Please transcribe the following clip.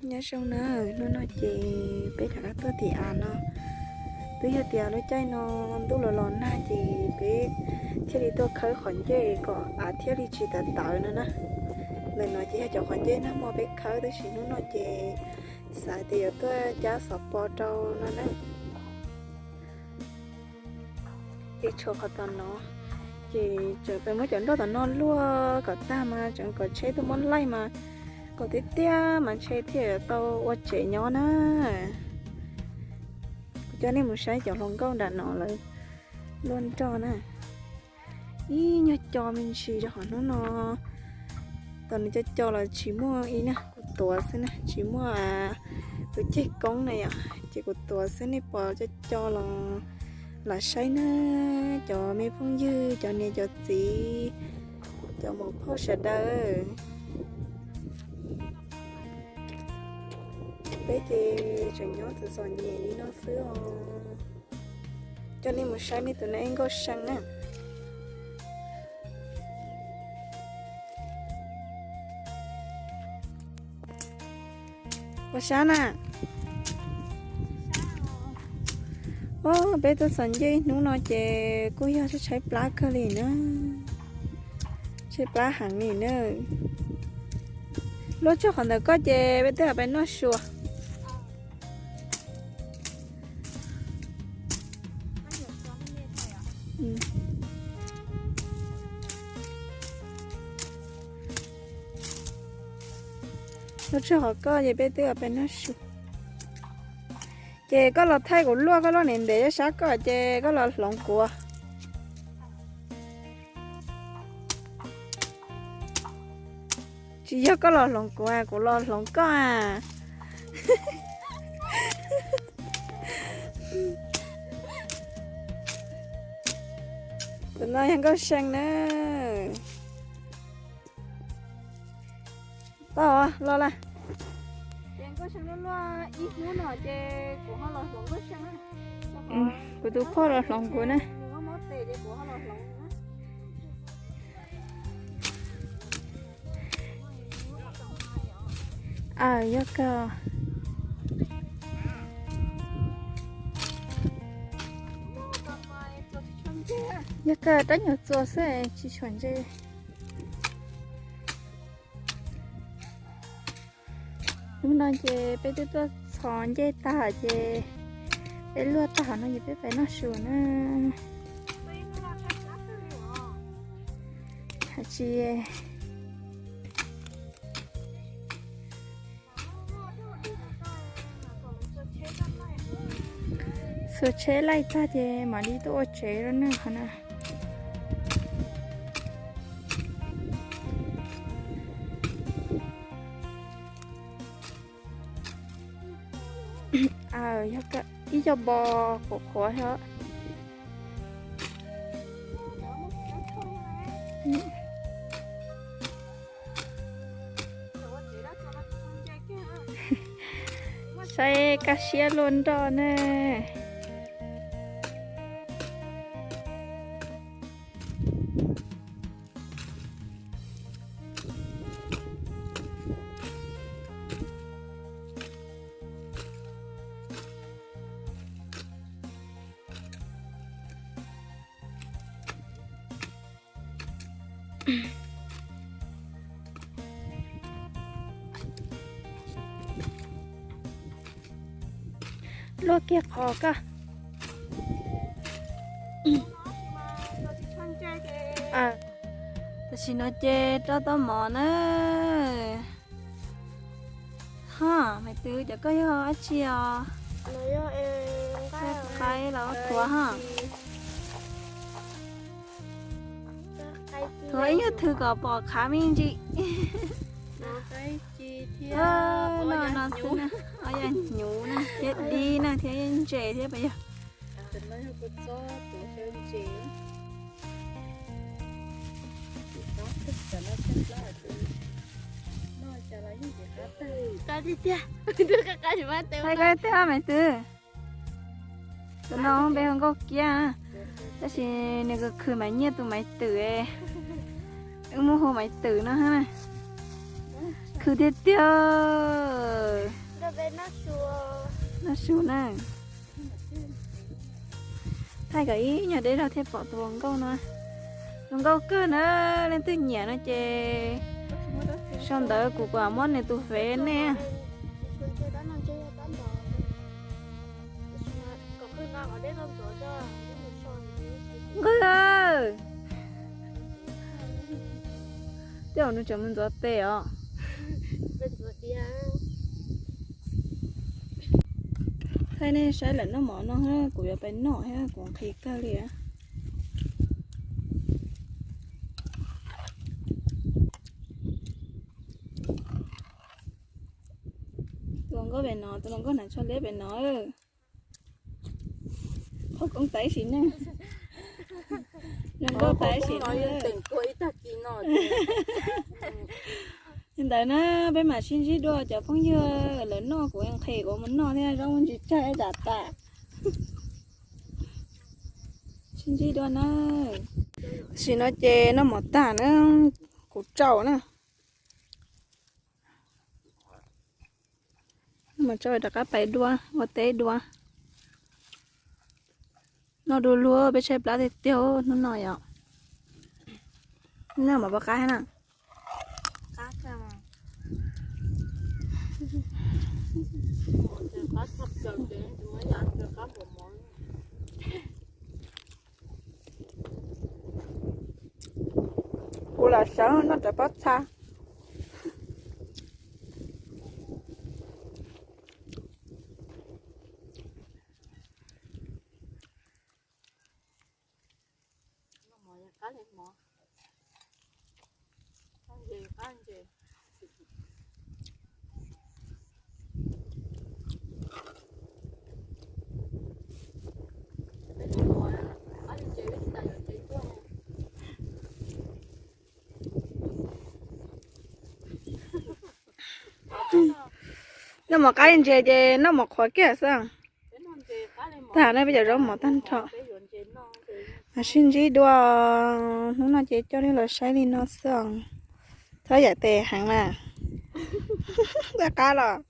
Nyob zoo na, hnub no ces peb rov qab tuaj tim av no. Twb yog tias lub caij no ntuj los los nag ces peb thiaj li tuaj khawb qhov ncej kom av thiaj li tsis tawv tawv no na. Ntawm no ces yog cov qhov ncej nag hmo peb khawb tab sis hnub no ces xav tias yuav tuaj cab xov pos rau no na. Ces tshuav qhov tom no, ces tseem pes muab cov nroj tom no luaj kom tag mas tseem kom tsheb tuaj muab laij mas kom tiag tiag mas ntshe thiaj tau ua tsev nyob na. Kuv coj nej mus saib cov hluas nkauj nram no lawv luaj nroj na. Ib nyuag co me ntsis rau qhov hnub no, tam nws co co los tsis muaj ib na, kuv tuav xwb na, tsis muaj tus ceg koob na yom, ces kuv tuav xwb, nej pom co co los lam saib na, cov me phooj ywg, cov niam cov txiv, cov muam phauj sawv daws. Peb ces tseem nyob txom txom nyem li no xwb os. Coj nej mus saib nej tus neeg nkauj see na. Ua sab na. Os, peb tuaj txhom ncej ib hnub no ces kuj yog tshaib plab kawg li na. Tshaib plab heev li na. Luaj tsuag qhov ntawd koj ces peb twb pais noj su. Luaj tsuag qhov koj ces peb twb pais noj su. Ces koj los thaij kuv luaj, koj luaj ntev ntev sab koj ces koj los hloov kuv. Tsis yog koj los hloov kuv, kuv los hloov koj a. Tus no yog nkauj see na. Tau los lawm. Kuv tus phauj los hloov kuv na. Aw, yog kawg. Yog kawg rab nyuag txuas xwb tsis tshua ntse. Hnub no ces peb twb tuaj txhom ncej tag ces peb luaj tag no ces peb pais noj su na. Hais tsis Xuas tsheb laij tag ces mam li tuaj ua tsev rau nej qhov na. Aw, yog ib co npo qhuav qhuav thiab. Saib kaj siab luaj nroj ne. Luaj kiag qhov koj. Tam sim no ces rau tau mov na. Ho, Maiv Twm, cov koj yog dab tsi os? Qaib los ua thuav ho. Thuav ib nyuag thwm kom pom qhav me ntsis. No xwb na, yog hnyuv na, thiab dib na, thiab ntses thiab pas yog. Qab tiag tiag, Maiv Twm. Tus no npe hu Nkauj Kiab, tab sis nws khwv Maiv Nyiaj tus Maiv Twm, wb muab hu Maiv Twm no na. khwv tiag tiag. Noj su na. Thaij kom ib nyuag deb zog thiaj pom tus hluas nkauj no. Hluas nkauj kawg na, leej twg nyiam no ces sau ntawv kuv kom muab nws tus fev nej. Nqwg, tej zaum nws tseem mus ntxuav tes os. Thaij nej saib lawm noj mov no, kuv yuav pais noj thiab, kuv nqhis kawg li. Tus hluas nkauj pem no, tus hluas nkauj hnav tsho liab pem no. Qhov koob tais sim neej, hluas nkauj tais sim neej. Li ntawd na, peb mam sib ntsib dua cov phooj ywg, lawv noj kuv nqhis kuv mus noj thiab, zaub muaj ntsis tsawg ib tsam tas. Sib ntsib dua na. Tam sim no ces noj mov tag na, kuv tsaus na. Noj mov tsaus rov qab pais dua, ua teb dua. Noj dua luag, peb tshaib plab tiag tiag hnub no yom. Noj mov puas qab thiab na? Kuv lam sawv noj cov pob txha. Noj mov qab ntses ces noj mov qhuav kiag xwb. Tag na peb cov zaub mov tag nrho. Sib ntsib dua, hnub no ces coj nej los saib li no xwb os. Thov yam tes heev na. Npaj qab los.